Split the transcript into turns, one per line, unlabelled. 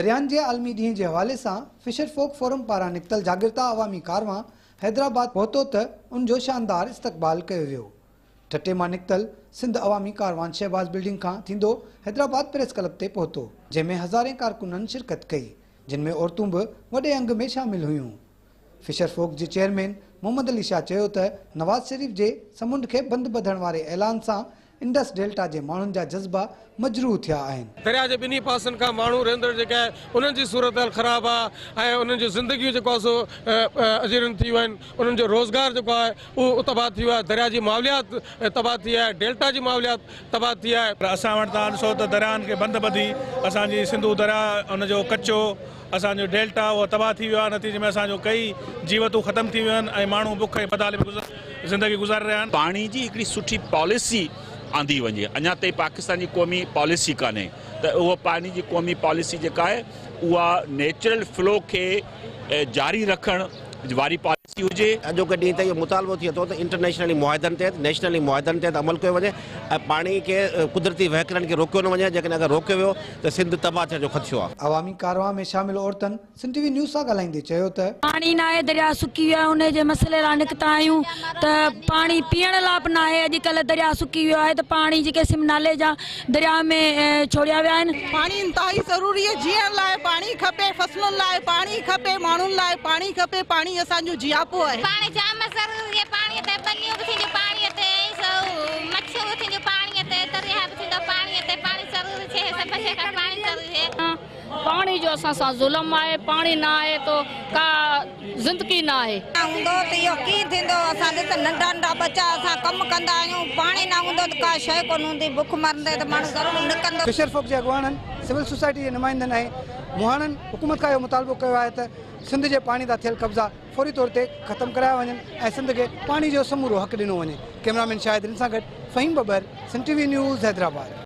دريائن جي عالمي ڏينهن جي حوالي سان فشر فوڪ فورم پاران نڪتل جاڳرتا عوامي ڪاروان حيدرآباد پهتو ته ان جو شاندار استقبال ڪيو ويو. ٺٽي مان نڪتل سنڌ عوامي ڪاروان شهباز بلڊنگ کان ٿيندو حيدرآباد پريس ڪلب تي پهتو جنهن ۾ هزارين ڪارڪنن شرڪت ڪئي جن ۾ عورتون به وڏي انگ ۾ شامل هيون. فشر فوڪ جي چيئرمين محمد علي شاهه چيو ته نواز شريف جي سمنڊ کي بند ٻڌڻ واري اعلان سان انڊس ڊيلٽا جي ماڻهن جا جذبا مجروح ٿيا آهن.
درياء جي ٻنهي پاسن کان ماڻهو رهندڙ جيڪي آهي انهن جي صورتحال خراب آهي ۽ انهن جون زندگيون جيڪو آهي سو اجيرن ٿي ويون آهن انهن جو روزگار جيڪو آهي اهو تباهه ٿي ويو آهي درياء جي ماحوليات تباهه ٿي آهي ڊيلٽا جي ماحوليات تباهه ٿي آهي.
پر اسان وٽ توهان ڏسو ته درياهن کي بند ٻڌي اسان جي سنڌو درياء ان جو ڪچو اسان جو ڊيلٽا اهو تباهه ٿي ويو آهي نتيجي ۾ اسان جون ڪئي جيوتون ختم ٿي ويون آهن ۽ ماڻهو بک ۽ بدحالي ۾ زندگي گذاري رهيا آهن.
پاڻي جي هڪڙي سٺي پاليسي آندي وڃي اڃا تائين پاڪستان جي قومي پاليسي ڪانهي ته اهو پاڻي جي قومي پاليسي جيڪا آهي اها نيچرل فلو کي جاري رکڻ واري پاليسي هجي.
اڄوڪي ڏينهن تائين اهو مطالبو ٿئي ٿو ته انٽرنيشنلي معاهدن تحت نيشنلي معاهدن تحت عمل ڪيو وڃي ۽ پاڻي کي قدرتي وهڪرن کي روڪيو نه وڃي جيڪڏهن اگر روڪيو ويو ته سنڌ تباهه ٿيڻ جو خدشو آهي.
عوامي ڪاروان ۾ شامل عورتن سنڌ ٽي وي نيوز سان ڳالهائيندي چيو ته.
پاڻي ناهي درياء سڪي ويو آهي انهي جي مسئلي لاء نڪتا آهيون ته پاڻي پيئڻ لاء به ناهي اڄ ڪلهه درياء سڪي ويو آهي ته پاڻي جيڪي سم نالي جا درياء ۾ ڇوڙيا ويا آهن.
پاڻي انتهائي ضروري آهي جيئڻ لاء پاڻي کپي فصلن لاء پاڻي کپي ماڻهن لاء پاڻي کپي پاڻي اسان جو جياپو آهي.
پاڻي جام ضروري آهي پاڻي تي ٻنيون به ٿينديون پاڻي تي ۽ سو مڇيون به ٿينديون پاڻي تي درياهه به ٿيندو پاڻي تي پاڻي ضروري ڇي سڀ شي کان پاڻي ضروري آهي.
پاڻي جو اسان سان ظلم آهي پاڻي نه آهي تو ڪا زندگي نه آهي.
نه هوندو ته اهو ڪيئن ٿيندو اسان ڏس ننڍا ننڍا ٻچا اسان ڪم ڪندا آهيون پاڻي نه هوندو ته ڪا شيء ڪونه هوندي بک مرندي ته ماڻهو ضرور نڪندو.
فشر فوڪ جي اڳواڻن، سول سوسائٽي جي نمائندن ۽ مهاڻن حڪومت کان اهو مطالبو ڪيو آهي ته سنڌ جي پاڻي تان ٿيل قبضا فوري طور تي ختم ڪرايا وڃن ۽ سنڌ کي پاڻي جو سمورو حق ڏنو وڃي. ڪئميرا مين شاهد رند سان گڏ Faheem Babbar, Sindh T V news, Hyderabad.